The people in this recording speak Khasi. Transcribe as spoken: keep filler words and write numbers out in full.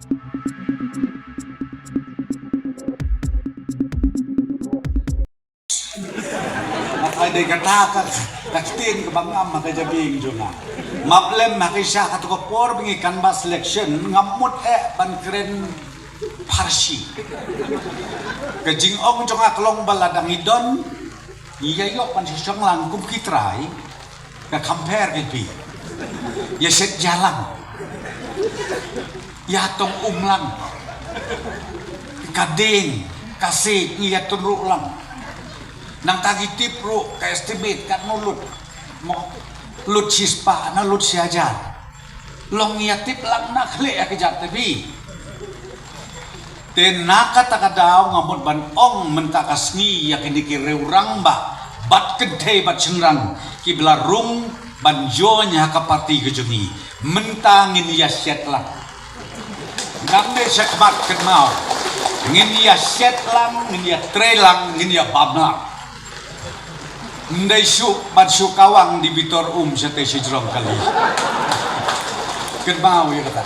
Nga tharai dei kata ka, ka ktien kaba ngam ha ka jabieng jong nga. Map lem ha ka sha kato ka por ba ngi canvass election, ngam mut eh ban kren pharshi. Ka jingong jong nga ka long ba lada ngi don, ngi ïa ïoh ban shu shong lang kum ki trai, ka compare ki pi. Ïa shet jalang. Ïa tong um lang. Ka ding, ka sik, ngi ïa tun ruh lang. Nangta ki tip ruh, ka estimate, katno lut. Mo, lut shispah, na lut shi hajar. Long ïa tip lang na khleh ïa ka jat te pi. Te na kata ka daw nga mut ban ong mynta ka sngi ïa kine ki riewrangbah, bad kynthei bad shynrang, kiba la rung ban join ha ka party ka jong ngi. Mynta ngin ïa shet lang. Ngam dei shakhmat kynmaw. Ngin ïa shet lang, ngin ïa trei lang, ngin ïa bam lang. Ndei shu, ban shu kawang di bitor um shatei shajrong kali. Kynmaw ïa kata.